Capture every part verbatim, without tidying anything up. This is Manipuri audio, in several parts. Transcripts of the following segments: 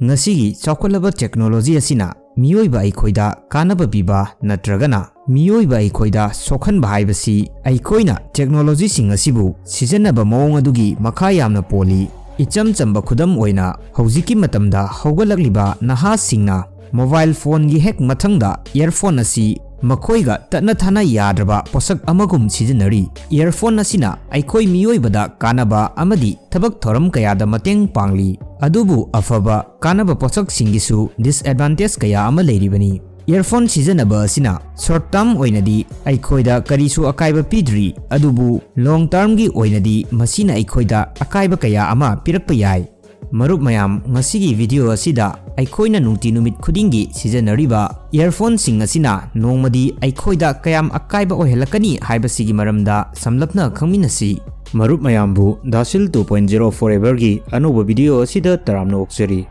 ꯉꯁꯤꯒꯤ ꯆꯥꯎꯈꯠꯂꯕ technology ꯑꯁꯤꯅ ꯃꯤꯑꯣꯏꯕ ꯑꯩꯈꯣꯏꯗ ꯀꯥꯟꯅꯕ ꯄꯤꯕ ꯅꯠꯇ꯭ꯔꯒꯅ ꯃꯤꯑꯣꯏꯕ ꯑꯩꯈꯣꯏꯗ ꯁꯣꯛꯍꯟꯕ ꯍꯥꯏꯕꯁꯤ ꯑꯩꯈꯣꯏꯅ technologyꯁꯤꯡ ꯑꯁꯤꯕꯨ ꯁꯤꯖꯤꯟꯅꯕ ꯃꯑꯣꯡ ꯑꯗꯨꯒꯤ ꯃꯈꯥ ꯌꯥꯝꯅ ꯄꯣꯜꯂꯤ꯫ ꯏꯆꯝ ꯆꯝꯕ ꯈꯨꯗꯝ ꯑꯣꯏꯅ, ꯍꯧꯖꯤꯛꯀꯤ ꯃꯇꯝꯗ ꯍꯧꯒꯠꯂꯛꯂꯤꯕ ꯅꯍꯥꯁꯤꯡꯅ mobile phoneꯒꯤ ꯍꯦꯛ ꯃꯊꯪꯗ earphone ꯑꯁꯤ ꯃꯈꯣꯏꯒ ꯇꯠꯅ ꯊꯥꯅ ꯌꯥꯗ꯭ꯔꯕ ꯄꯣꯠꯁꯛ ꯑꯃꯒꯨꯝ ꯁꯤꯖꯤꯟꯅꯔꯤ꯫ Earphone ꯑꯁꯤꯅ ꯑꯩꯈꯣꯏ ꯃꯤꯑꯣꯏꯕꯗ ꯀꯥꯟꯅꯕ ꯑꯃꯗꯤ ꯊꯕꯛ ꯊꯧꯔꯝ ꯀꯌꯥꯗ ꯃꯇꯦꯡ ꯄꯥꯡꯂꯤ, ꯑꯗꯨꯕꯨ ꯑꯐꯕ ꯀꯥꯟꯅꯕ ꯄꯣꯠꯁꯛꯁꯤꯡꯒꯤꯁꯨ disadvantage ꯀꯌꯥ ꯑꯃ ꯂꯩꯔꯤꯕꯅꯤ꯫ Earphone ꯁꯤꯖꯤꯟꯅꯕ ꯑꯁꯤꯅ short term ꯑꯣꯏꯅꯗꯤ ꯑꯩꯈꯣꯏꯗ ꯀꯔꯤꯁꯨ ꯑꯀꯥꯏꯕ ꯄꯤꯗ꯭ꯔꯤ, ꯑꯗꯨꯕꯨ long termꯒꯤ ꯑꯣꯏꯅꯗꯤ ꯃꯁꯤꯅ ꯑꯩꯈꯣꯏꯗ ꯑꯀꯥꯏꯕ ꯀꯌꯥ ꯑꯃ ꯄꯤꯔꯛꯄ ꯌꯥꯏ꯫ ꯃꯔꯨꯞ ꯃꯌꯥꯝ, ꯉꯁꯤꯒꯤ video ꯑꯁꯤꯗ ꯑꯩꯈꯣꯏꯅ ꯅꯨꯡꯇꯤ ꯅꯨꯃꯤꯠ ꯈꯨꯗꯤꯡꯒꯤ ꯁꯤꯖꯤꯟꯅꯔꯤꯕ earphoneꯁꯤꯡ ꯑꯁꯤꯅ ꯅꯣꯡꯃꯗꯤ ꯑꯩꯈꯣꯏꯗ ꯀꯌꯥꯝ ꯑꯀꯥꯏꯕ ꯑꯣꯏꯍꯜꯂꯛꯀꯅꯤ ꯍꯥꯏꯕꯁꯤꯒꯤ ꯃꯔꯝꯗ ꯁꯝꯂꯞꯅ ꯈꯪꯃꯤꯟꯅꯁꯤ꯫ ꯃꯔꯨꯞ ꯃꯌꯥꯝꯕꯨ Dasil two point zero Foreverꯒꯤ ꯑꯅꯧꯕ video ꯑꯁꯤꯗ ꯇꯔꯥꯝꯅ ꯑꯣꯛꯆꯔꯤ꯫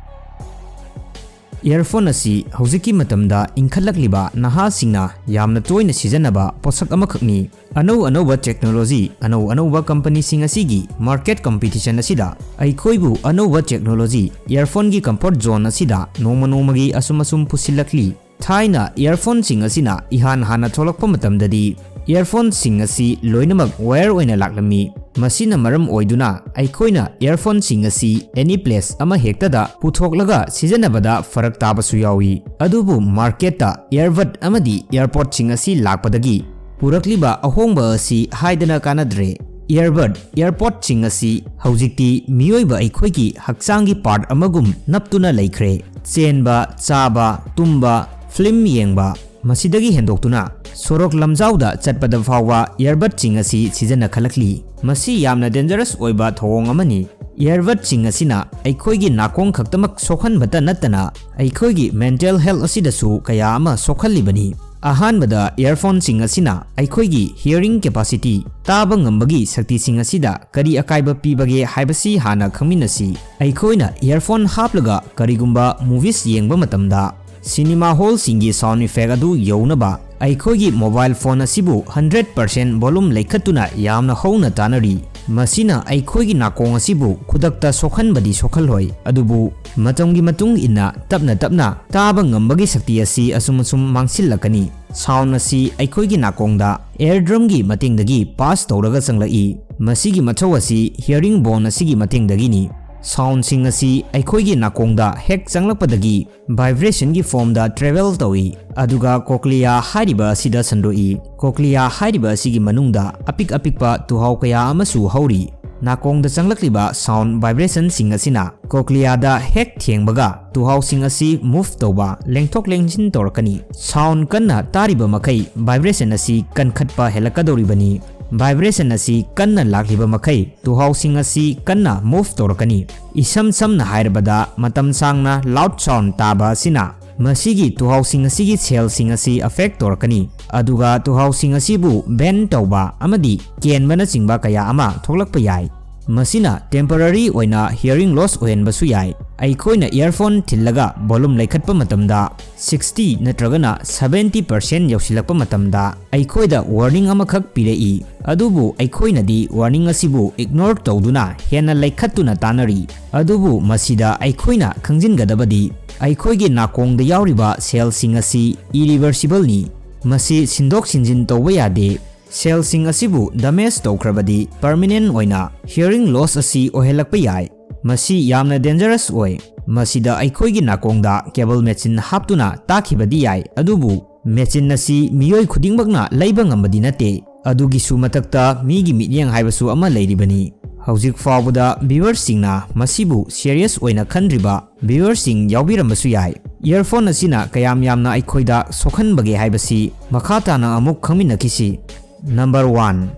Earphone ꯑꯁꯤ ꯍꯧꯖꯤꯛꯀꯤ ꯃꯇꯝꯗ ꯏꯟꯈꯠꯂꯛꯂꯤꯕ ꯅꯍꯥꯁꯤꯡꯅ ꯌꯥꯝꯅ ꯇꯣꯏꯅ ꯁꯤꯖꯤꯟꯅꯕ ꯄꯣꯠꯁꯛ ꯑꯃꯈꯛꯅꯤ꯫ ꯑꯅꯧ ꯑꯅꯧꯕ technology, ꯑꯅꯧ ꯑꯅꯧꯕ companyꯁꯤꯡ ꯑꯁꯤꯒꯤ market competition ꯑꯁꯤꯗ ꯑꯩꯈꯣꯏꯕꯨ ꯑꯅꯧꯕ technology earphoneꯒꯤ comfort zone ꯑꯁꯤꯗ ꯅꯣꯡꯃ ꯅꯣꯡꯃꯒꯤ ꯑꯁꯨꯝ ꯑꯁꯨꯝ ꯄꯨꯁꯤꯜꯂꯛꯂꯤ꯫ ꯊꯥꯏꯅ earphoneꯁꯤꯡ ꯑꯁꯤꯅ ꯏꯍꯥꯟ ꯍꯥꯟꯅ ꯊꯣꯛꯂꯛꯄ ꯃꯇꯝꯗꯗꯤ earphoneꯁꯤꯡ ꯑꯁꯤ ꯂꯣꯏꯅꯃꯛ wire ꯑꯣꯏꯅ ꯂꯥꯛꯂꯝꯃꯤ꯫ ꯃꯁꯤꯅ ꯃꯔꯝ ꯑꯣꯏꯗꯨꯅ ꯑꯩꯈꯣꯏꯅ earphoneꯁꯤꯡ ꯑꯁꯤ any place ꯑꯃ ꯍꯦꯛꯇꯗ ꯄꯨꯊꯣꯛꯂꯒ ꯁꯤꯖꯤꯟꯅꯕꯗ ꯐꯔꯛ ꯇꯥꯕꯁꯨ ꯌꯥꯎꯏ꯫ ꯑꯗꯨꯕꯨ marketꯇ earbud ꯑꯃꯗꯤ earpodꯁꯤꯡ ꯑꯁꯤ ꯂꯥꯛꯄꯗꯒꯤ ꯄꯨꯔꯛꯂꯤꯕ ꯑꯍꯣꯡꯕ ꯑꯁꯤ ꯍꯥꯏꯗꯅ ꯀꯥꯟꯅꯗ꯭ꯔꯦ꯫ Earbud, earpodꯁꯤꯡ ꯑꯁꯤ ꯍꯧꯖꯤꯛꯇꯤ ꯃꯤꯑꯣꯏꯕ ꯑꯩꯈꯣꯏꯒꯤ ꯍꯛꯆꯥꯡꯒꯤ part ꯑꯃꯒꯨꯝ ꯅꯞꯇꯨꯅ ꯂꯩꯈ꯭ꯔꯦ꯫ ꯆꯦꯟꯕ, ꯆꯥꯕ, ꯇꯨꯝꯕ, film ꯌꯦꯡꯕ, ꯃꯁꯤꯗꯒꯤ ꯍꯦꯟꯗꯣꯛꯇꯨꯅ ꯁꯣꯔꯣꯛ ꯂꯝꯖꯥꯎꯗ ꯆꯠꯄꯗ ꯐꯥꯎꯕ earbudꯁꯤꯡ ꯑꯁꯤ ꯁꯤꯖꯤꯟꯅꯈꯠꯂꯛꯂꯤ꯫ ꯃꯁꯤ ꯌꯥꯝꯅ dangerous ꯑꯣꯏꯕ ꯊꯧꯑꯣꯡ ꯑꯃꯅꯤ꯫ Earbudꯁꯤꯡ ꯑꯁꯤꯅ ꯑꯩꯈꯣꯏꯒꯤ ꯅꯥꯀꯣꯡ ꯈꯛꯇꯃꯛ ꯁꯣꯛꯍꯟꯕꯇ ꯅꯠꯇꯅ ꯑꯩꯈꯣꯏꯒꯤ mental health ꯑꯁꯤꯗꯁꯨ ꯀꯌꯥ ꯑꯃ ꯁꯣꯛꯍꯜꯂꯤꯕꯅꯤ꯫ ꯑꯍꯥꯟꯕꯗ, earphoneꯁꯤꯡ ꯑꯁꯤꯅ ꯑꯩꯈꯣꯏꯒꯤ hearing capacity, ꯇꯥꯕ ꯉꯝꯕꯒꯤ ꯁꯛꯇꯤꯁꯤꯡ ꯑꯁꯤꯗ ꯀꯔꯤ ꯑꯀꯥꯏꯕ ꯄꯤꯕꯒꯦ ꯍꯥꯏꯕꯁꯤ ꯍꯥꯟꯅ ꯈꯪꯃꯤꯟꯅꯁꯤ꯫ ꯑꯩꯈꯣꯏꯅ earphone ꯍꯥꯞꯂꯒ ꯀꯔꯤꯒꯨꯝꯕ movies ꯌꯦꯡꯕ ꯃꯇꯝꯗ, cinema hallꯁꯤꯡꯒꯤ sound effect ꯑꯗꯨ ꯌꯧꯅꯕ ꯑꯩꯈꯣꯏꯒꯤ mobile phone ꯑꯁꯤꯕꯨ hundred percent volume ꯂꯩꯈꯠꯇꯨꯅ ꯌꯥꯝꯅ ꯍꯧꯅ ꯇꯥꯟꯅꯔꯤ꯫ ꯃꯁꯤꯅ ꯑꯩꯈꯣꯏꯒꯤ ꯅꯥꯀꯣꯡ ꯑꯁꯤꯕꯨ ꯈꯨꯗꯛꯇ ꯁꯣꯛꯍꯟꯕꯗꯤ ꯁꯣꯛꯍꯜꯂꯣꯏ, ꯑꯗꯨꯕꯨ ꯃꯇꯝꯒꯤ ꯃꯇꯨꯡ ꯏꯟꯅ ꯇꯞꯅ ꯇꯞꯅ ꯇꯥꯕ ꯉꯝꯕꯒꯤ ꯁꯛꯇꯤ ꯑꯁꯤ ꯑꯁꯨꯝ ꯑꯁꯨꯝ ꯃꯥꯡꯁꯤꯜꯂꯛꯀꯅꯤ꯫ Sound ꯑꯁꯤ ꯑꯩꯈꯣꯏꯒꯤ ꯅꯥꯀꯣꯡꯗ eardrumꯒꯤ ꯃꯇꯦꯡꯗꯒꯤ pass ꯇꯧꯔꯒ ꯆꯪꯂꯛꯏ꯫ ꯃꯁꯤꯒꯤ ꯃꯊꯧ ꯑꯁꯤ hearing bone ꯑꯁꯤꯒꯤ ꯃꯇꯦꯡꯗꯒꯤꯅꯤ꯫ Soundꯁꯤꯡ ꯑꯁꯤ ꯑꯩꯈꯣꯏꯒꯤ ꯅꯥꯀꯣꯡꯗ ꯍꯦꯛ ꯆꯪꯂꯛꯄꯗꯒꯤ vibrationꯒꯤ formꯗ travel ꯇꯧꯏ, ꯑꯗꯨꯒ cochlea ꯍꯥꯏꯔꯤꯕ ꯑꯁꯤꯗ ꯁꯟꯗꯣꯛꯏ꯫ Cochlea ꯍꯥꯏꯔꯤꯕ ꯑꯁꯤꯒꯤ ꯃꯅꯨꯡꯗ ꯑꯄꯤꯛ ꯑꯄꯤꯛꯄ ꯇꯨꯍꯥꯎ ꯀꯌꯥ ꯑꯃꯁꯨ ꯍꯧꯔꯤ꯫ ꯅꯥꯀꯣꯡꯗ ꯆꯪꯂꯛꯂꯤꯕ sound vibrationꯁꯤꯡ ꯑꯁꯤꯅ cochleaꯗ ꯍꯦꯛ ꯊꯦꯡꯕꯒ ꯇꯨꯍꯥꯎꯁꯤꯡ ꯑꯁꯤ move ꯇꯧꯕ, ꯂꯦꯡꯊꯣꯛ ꯂꯦꯡꯁꯤꯟ ꯇꯧꯔꯛꯀꯅꯤ꯫ Sound ꯀꯟꯅ ꯇꯥꯔꯤꯕ ꯃꯈꯩ vibration ꯑꯁꯤ ꯀꯟꯈꯠꯄ ꯍꯦꯜꯂꯛꯀꯗꯧꯔꯤꯕꯅꯤ꯫ Vibration ꯑꯁꯤ ꯀꯟꯅ ꯂꯥꯛꯂꯤꯕ ꯃꯈꯩ ꯇꯨꯍꯥꯎꯁꯤꯡ ꯑꯁꯤ ꯀꯟꯅ move ꯇꯧꯔꯛꯀꯅꯤ꯫ ꯏꯁꯝ ꯁꯝꯅ ꯍꯥꯏꯔꯕꯗ, ꯃꯇꯝ ꯁꯥꯡꯅ loud sound ꯇꯥꯕ ꯑꯁꯤꯅ ꯃꯁꯤꯒꯤ ꯇꯨꯍꯥꯎꯁꯤꯡ ꯑꯁꯤꯒꯤ cellꯁꯤꯡ ꯑꯁꯤ affect ꯇꯧꯔꯛꯀꯅꯤ, ꯑꯗꯨꯒ ꯇꯨꯍꯥꯎꯁꯤꯡ ꯑꯁꯤꯕꯨ bend ꯇꯧꯕ ꯑꯃꯗꯤ ꯀꯦꯟꯕꯅꯆꯤꯡꯕ ꯀꯌꯥ ꯑꯃ ꯊꯣꯛꯂꯛꯄ ꯌꯥꯏ꯫ ꯃꯁꯤꯅ temporary ꯑꯣꯏꯅ hearing loss ꯑꯣꯏꯍꯟꯕꯁꯨ ꯌꯥꯏ꯫ ꯑꯩꯈꯣꯏꯅ earphone ꯊꯤꯜꯂꯒ volume ꯂꯩꯈꯠꯄ ꯃꯇꯝꯗ sixty ꯅꯠꯇ꯭ꯔꯒꯅ seventy percent ꯌꯧꯁꯤꯜꯂꯛꯄ ꯃꯇꯝꯗ ꯑꯩꯈꯣꯏꯗ warning ꯑꯃꯈꯛ ꯄꯤꯔꯛꯏ, ꯑꯗꯨꯕꯨ ꯑꯩꯈꯣꯏꯅꯗꯤ warning ꯑꯁꯤꯕꯨ ignore ꯇꯧꯗꯨꯅ ꯍꯦꯟꯅ ꯂꯩꯈꯠꯇꯨꯅ ꯇꯥꯅꯔꯤ꯫ ꯑꯗꯨꯕꯨ ꯃꯁꯤꯗ ꯑꯩꯈꯣꯏꯅ ꯈꯪꯖꯤꯟꯒꯗꯕꯗꯤ, ꯑꯩꯈꯣꯏꯒꯤ ꯅꯥꯀꯣꯡꯗ ꯌꯥꯎꯔꯤꯕ cellꯁꯤꯡ ꯑꯁꯤ irreversibleꯅꯤ꯫ ꯃꯁꯤ ꯁꯤꯟꯗꯣꯛ ꯁꯤꯟꯖꯤꯟ ꯇꯧꯕ ꯌꯥꯗꯦ꯫ Cellꯁꯤꯡ ꯑꯁꯤꯕꯨ damage ꯇꯧꯈ꯭ꯔꯕꯗꯤ permanent ꯑꯣꯏꯅ hearing loss ꯑꯁꯤ ꯑꯣꯏꯍꯜꯂꯛꯄ ꯌꯥꯏ꯫ ꯃꯁꯤ ꯌꯥꯝꯅ dangerous ꯑꯣꯏ꯫ ꯃꯁꯤꯗ ꯑꯩꯈꯣꯏꯒꯤ ꯅꯥꯀꯣꯡꯗ cable machine ꯍꯥꯞꯇꯨꯅ ꯇꯥꯈꯤꯕꯗꯤ ꯌꯥꯏ, ꯑꯗꯨꯕꯨ machine ꯑꯁꯤ ꯃꯤꯑꯣꯏ ꯈꯨꯗꯤꯡꯃꯛꯅ ꯂꯩꯕ ꯉꯝꯕꯗꯤ ꯅꯠꯇꯦ꯫ ꯑꯗꯨꯒꯤꯁꯨ ꯃꯊꯛꯇ ꯃꯤꯒꯤ ꯃꯤꯠꯌꯦꯡ ꯍꯥꯏꯕꯁꯨ ꯑꯃ ꯂꯩꯔꯤꯕꯅꯤ꯫ ꯍꯧꯖꯤꯛ ꯐꯥꯎꯕꯗ viewerꯁꯤꯡꯅ ꯃꯁꯤꯕꯨ serious ꯑꯣꯏꯅ ꯈꯟꯗ꯭ꯔꯤꯕ viewerꯁꯤꯡ ꯌꯥꯎꯕꯤꯔꯝꯕꯁꯨ ꯌꯥꯏ꯫ Earphone ꯑꯁꯤꯅ ꯀꯌꯥꯝ ꯌꯥꯝꯅ ꯑꯩꯈꯣꯏꯗ ꯁꯣꯛꯍꯟꯕꯒꯦ ꯍꯥꯏꯕꯁꯤ ꯃꯈꯥ ꯇꯥꯅ ꯑꯃꯨꯛ ꯈꯪꯃꯤꯟꯅꯈꯤꯁꯤ꯫ Number one,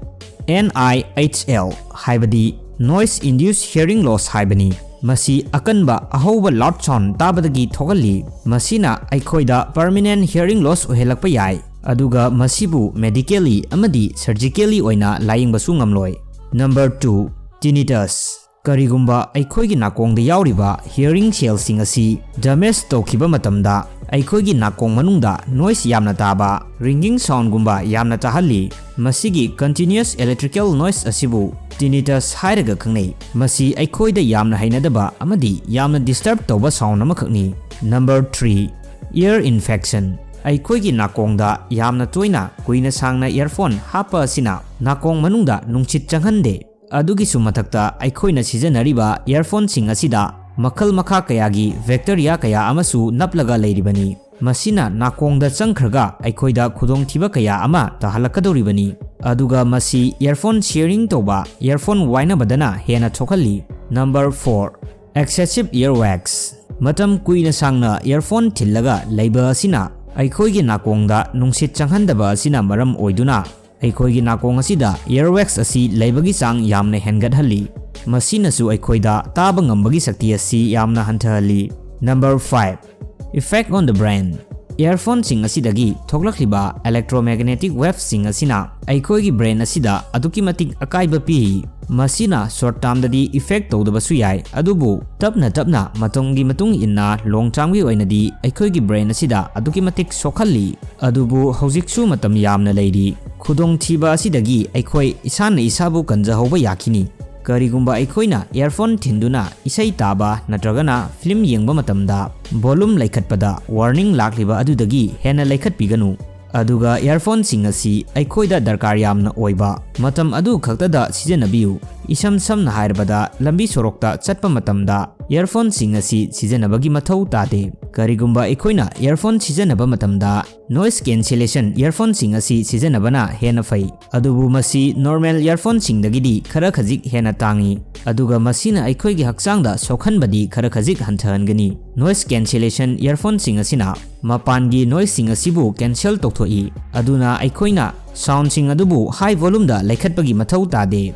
N I H L ꯍꯥꯏꯕꯗꯤ noise induced hearing loss ꯍꯥꯏꯕꯅꯤ꯫ ꯃꯁꯤ ꯑꯀꯟꯕ ꯑꯍꯧꯕ loud sound ꯇꯥꯕꯗꯒꯤ ꯊꯣꯛꯍꯜꯂꯤ꯫ ꯃꯁꯤꯅ ꯑꯩꯈꯣꯏꯗ permanent hearing loss ꯑꯣꯏꯍꯜꯂꯛꯄ ꯌꯥꯏ, ꯑꯗꯨꯒ ꯃꯁꯤꯕꯨ medically ꯑꯃꯗꯤ surgically ꯑꯣꯏꯅ ꯂꯥꯌꯦꯡꯕꯁꯨ ꯉꯝꯂꯣꯏ꯫ Number two, tinnitus꯫ ꯀꯔꯤꯒꯨꯝꯕ ꯑꯩꯈꯣꯏꯒꯤ ꯅꯥꯀꯣꯡꯗ ꯌꯥꯎꯔꯤꯕ hearing cellꯁꯤꯡ ꯑꯁꯤ damage ꯇꯧꯈꯤꯕ ꯃꯇꯝꯗ, ꯑꯩꯈꯣꯏꯒꯤ ꯅꯥꯀꯣꯡ ꯃꯅꯨꯡꯗ noise ꯌꯥꯝꯅ ꯇꯥꯕ, ringing soundꯒꯨꯝꯕ ꯌꯥꯝꯅ ꯇꯥꯍꯜꯂꯤ꯫ ꯃꯁꯤꯒꯤ continuous electrical noise ꯑꯁꯤꯕꯨ tinnitus ꯍꯥꯏꯔꯒ ꯈꯪꯅꯩ꯫ ꯃꯁꯤ ꯑꯩꯈꯣꯏꯗ ꯌꯥꯝꯅ ꯍꯩꯅꯗꯕ ꯑꯃꯗꯤ ꯌꯥꯝꯅ disturb ꯇꯧꯕ sound ꯑꯃꯈꯛꯅꯤ꯫ Number three, ear infection꯫ ꯑꯩꯈꯣꯏꯒꯤ ꯅꯥꯀꯣꯡꯗ ꯌꯥꯝꯅ ꯇꯣꯏꯅ ꯀꯨꯏꯅ ꯁꯥꯡꯅ earphone ꯍꯥꯞꯄ ꯑꯁꯤꯅ ꯅꯥꯀꯣꯡ ꯃꯅꯨꯡꯗ ꯅꯨꯡꯁꯤꯠ ꯆꯪꯍꯟꯗꯦ꯫ ꯑꯗꯨꯒꯤꯁꯨ ꯃꯊꯛꯇ ꯑꯩꯈꯣꯏꯅ ꯁꯤꯖꯤꯟꯅꯔꯤꯕ earphoneꯁꯤꯡ ꯑꯁꯤꯗ ꯃꯈꯜ ꯃꯈꯥ ꯀꯌꯥꯒꯤ bacteria ꯀꯌꯥ ꯑꯃꯁꯨ ꯅꯞꯂꯒ ꯂꯩꯔꯤꯕꯅꯤ꯫ ꯃꯁꯤꯅ ꯅꯥꯀꯣꯡꯗ ꯆꯪꯈ꯭ꯔꯒ ꯑꯩꯈꯣꯏꯗ ꯈꯨꯗꯣꯡꯊꯤꯕ ꯀꯌꯥ ꯑꯃ ꯇꯥꯍꯜꯂꯛꯀꯗꯧꯔꯤꯕꯅꯤ꯫ ꯑꯗꯨꯒ ꯃꯁꯤ earphone sharing ꯇꯧꯕ, earphone ꯋꯥꯏꯅꯕꯗꯅ ꯍꯦꯟꯅ ꯊꯣꯛꯍꯜꯂꯤ꯫ Number four, excessive earwax꯫ ꯃꯇꯝ ꯀꯨꯏꯅ ꯁꯥꯡꯅ earphone ꯊꯤꯜꯂꯒ ꯂꯩꯕ ꯑꯁꯤꯅ ꯑꯩꯈꯣꯏꯒꯤ ꯅꯥꯀꯣꯡꯗ ꯅꯨꯡꯁꯤꯠ ꯆꯪꯍꯟꯗꯕ ꯑꯁꯤꯅ ꯃꯔꯝ ꯑꯣꯏꯗꯨꯅ ꯑꯩꯈꯣꯏꯒꯤ ꯅꯥꯀꯣꯡ ꯑꯁꯤꯗ earwax ꯑꯁꯤ ꯂꯩꯕꯒꯤ ꯆꯥꯡ ꯌꯥꯝꯅ ꯍꯦꯟꯒꯠꯍꯜꯂꯤ꯫ ꯃꯁꯤꯅꯁꯨ ꯑꯩꯈꯣꯏꯗ ꯇꯥꯕ ꯉꯝꯕꯒꯤ ꯁꯛꯇꯤ ꯑꯁꯤ ꯌꯥꯝꯅ ꯍꯟꯊꯍꯜꯂꯤ꯫ Number five, effect on the brain꯫ Earphoneꯁꯤꯡ ꯑꯁꯤꯗꯒꯤ ꯊꯣꯛꯂꯛꯂꯤꯕ electromagnetic waveꯁꯤꯡ ꯑꯁꯤꯅ ꯑꯩꯈꯣꯏꯒꯤ brain ꯑꯁꯤꯗ ꯑꯗꯨꯛꯀꯤ ꯃꯇꯤꯛ ꯑꯀꯥꯏꯕ ꯄꯤ꯫ ꯃꯁꯤꯅ short termꯗꯗꯤ effect ꯇꯧꯗꯕꯁꯨ ꯌꯥꯏ, ꯑꯗꯨꯕꯨ ꯇꯞꯅ ꯇꯞꯅ ꯃꯇꯝꯒꯤ ꯃꯇꯨꯡ ꯏꯟꯅ long termꯒꯤ ꯑꯣꯏꯅꯗꯤ ꯑꯩꯈꯣꯏꯒꯤ brain ꯑꯁꯤꯗ ꯑꯗꯨꯛꯀꯤ ꯃꯇꯤꯛ ꯁꯣꯛꯍꯜꯂꯤ꯫ ꯑꯗꯨꯕꯨ ꯍꯧꯖꯤꯛꯁꯨ ꯃꯇꯝ ꯌꯥꯝꯅ ꯂꯩꯔꯤ꯫ ꯈꯨꯗꯣꯡꯊꯤꯕ ꯑꯁꯤꯗꯒꯤ ꯑꯩꯈꯣꯏ ꯏꯁꯥꯅ ꯏꯁꯥꯕꯨ ꯀꯟꯖꯍꯧꯕ ꯌꯥꯈꯤꯅꯤ꯫ ꯀꯔꯤꯒꯨꯝꯕ ꯑꯩꯈꯣꯏꯅ earphone ꯊꯤꯟꯗꯨꯅ ꯏꯁꯩ ꯇꯥꯕ ꯅꯠꯇ꯭ꯔꯒꯅ film ꯌꯦꯡꯕ ꯃꯇꯝꯗ volume ꯂꯩꯈꯠꯄꯗ warning ꯂꯥꯛꯂꯤꯕ ꯑꯗꯨꯗꯒꯤ ꯍꯦꯟꯅ ꯂꯩꯈꯠꯄꯤꯒꯅꯨ꯫ ꯑꯗꯨꯒ earphoneꯁꯤꯡ ꯑꯁꯤ ꯑꯩꯈꯣꯏꯗ ꯗꯔꯀꯥꯔ ꯌꯥꯝꯅ ꯑꯣꯏꯕ ꯃꯇꯝ ꯑꯗꯨ ꯈꯛꯇꯗ ꯁꯤꯖꯤꯟꯅꯕꯤꯌꯨ꯫ ꯏꯁꯝ ꯁꯝꯅ ꯍꯥꯏꯔꯕꯗ, ꯂꯝꯕꯤ ꯁꯣꯔꯣꯛꯇ ꯆꯠꯄ ꯃꯇꯝꯗ earphoneꯁꯤꯡ ꯑꯁꯤ ꯁꯤꯖꯤꯟꯅꯕꯒꯤ ꯃꯊꯧ ꯇꯥꯗꯦ꯫ ꯀꯔꯤꯒꯨꯝꯕ ꯑꯩꯈꯣꯏꯅ earphone ꯁꯤꯖꯤꯟꯅꯕ ꯃꯇꯝꯗ noise cancellation earphoneꯁꯤꯡ ꯑꯁꯤ ꯁꯤꯖꯤꯟꯅꯕꯅ ꯍꯦꯟꯅ ꯐꯩ, ꯑꯗꯨꯕꯨ ꯃꯁꯤ normal earphoneꯁꯤꯡꯗꯒꯤꯗꯤ ꯈꯔ ꯈꯖꯤꯛ ꯍꯦꯟꯅ ꯇꯥꯡꯏ, ꯑꯗꯨꯒ ꯃꯁꯤꯅ ꯑꯩꯈꯣꯏꯒꯤ ꯍꯛꯆꯥꯡꯗ ꯁꯣꯛꯍꯟꯕꯗꯤ ꯈꯔ ꯈꯖꯤꯛ ꯍꯟꯊꯍꯟꯒꯅꯤ꯫ Noise cancellation earphoneꯁꯤꯡ ꯑꯁꯤꯅ ꯃꯄꯥꯟꯒꯤ noiseꯁꯤꯡ ꯑꯁꯤꯕꯨ cancel ꯇꯧꯊꯣꯛꯏ, ꯑꯗꯨꯅ ꯑꯩꯈꯣꯏꯅ soundꯁꯤꯡ ꯑꯗꯨꯕꯨ high volumeꯗ ꯂꯩꯈꯠꯄꯒꯤ ꯃꯊꯧ ꯇꯥꯗꯦ꯫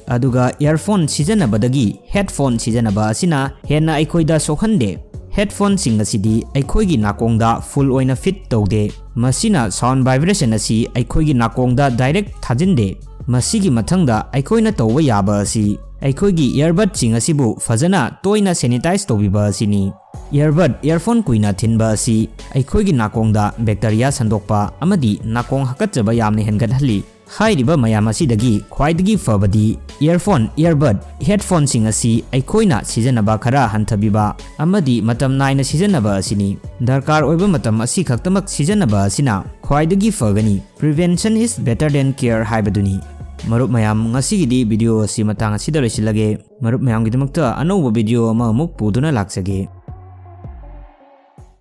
ꯑꯗꯨꯒ earphone ꯁꯤꯖꯤꯟꯅꯕꯗꯒꯤ headphone ꯁꯤꯖꯤꯟꯅꯕ ꯑꯁꯤꯅ ꯍꯦꯟꯅ ꯑꯩꯈꯣꯏꯗ ꯁꯣꯛꯍꯟꯗꯦ꯫ Headphoneꯁꯤꯡ ꯑꯁꯤꯗꯤ ꯑꯩꯈꯣꯏꯒꯤ ꯅꯥꯀꯣꯡꯗ full ꯑꯣꯏꯅ fit ꯇꯧꯗꯦ꯫ ꯃꯁꯤꯅ sound vibration ꯑꯁꯤ ꯑꯩꯈꯣꯏꯒꯤ ꯅꯥꯀꯣꯡꯗ direct ꯊꯥꯖꯤꯟꯗꯦ꯫ ꯃꯁꯤꯒꯤ ꯃꯊꯪꯗ ꯑꯩꯈꯣꯏꯅ ꯇꯧꯕ ꯌꯥꯕ ꯑꯁꯤ ꯑꯩꯈꯣꯏꯒꯤ earbudꯁꯤꯡ ꯑꯁꯤꯕꯨ ꯐꯖꯅ ꯇꯣꯏꯅ sanitize ꯇꯧꯕꯤꯕ ꯑꯁꯤꯅꯤ꯫ Earbud, earphone ꯀꯨꯏꯅ ꯊꯤꯟꯕ ꯑꯁꯤ ꯑꯩꯈꯣꯏꯒꯤ ꯅꯥꯀꯣꯡꯗ bacteria ꯁꯟꯗꯣꯛꯄ ꯑꯃꯗꯤ ꯅꯥꯀꯣꯡ ꯍꯥꯀꯠꯆꯕ ꯌꯥꯝꯅ ꯍꯦꯟꯒꯠꯍꯜꯂꯤ꯫ ꯍꯥꯏꯔꯤꯕ ꯃꯌꯥꯝ ꯑꯁꯤꯗꯒꯤ ꯈ꯭ꯋꯥꯏꯗꯒꯤ ꯐꯕꯗꯤ earphone, earbud, headphoneꯁꯤꯡ ꯑꯁꯤ ꯑꯩꯈꯣꯏꯅ ꯁꯤꯖꯤꯟꯅꯕ ꯈꯔ ꯍꯟꯊꯕꯤꯕ ꯑꯃꯗꯤ ꯃꯇꯝ ꯅꯥꯏꯅ ꯁꯤꯖꯤꯟꯅꯕ ꯑꯁꯤꯅꯤ꯫ ꯗꯔꯀꯥꯔ ꯑꯣꯏꯕ ꯃꯇꯝ ꯑꯁꯤ ꯈꯛꯇꯃꯛ ꯁꯤꯖꯤꯟꯅꯕ ꯑꯁꯤꯅ ꯈ꯭ꯋꯥꯏꯗꯒꯤ ꯐꯒꯅꯤ꯫ Prevention is better than cure ꯍꯥꯏꯕꯗꯨꯅꯤ꯫ ꯃꯔꯨꯞ ꯃꯌꯥꯝ, ꯉꯁꯤꯒꯤꯗꯤ video ꯑꯁꯤ ꯃꯇꯥꯡ ꯑꯁꯤꯗ ꯂꯣꯏꯁꯤꯜꯂꯒꯦ꯫ ꯃꯔꯨꯞ ꯃꯌꯥꯝꯒꯤꯗꯃꯛꯇ ꯑꯅꯧꯕ video ꯑꯃꯃꯨꯛ ꯄꯨꯗꯨꯅ ꯂꯥꯛꯆꯒꯦ꯫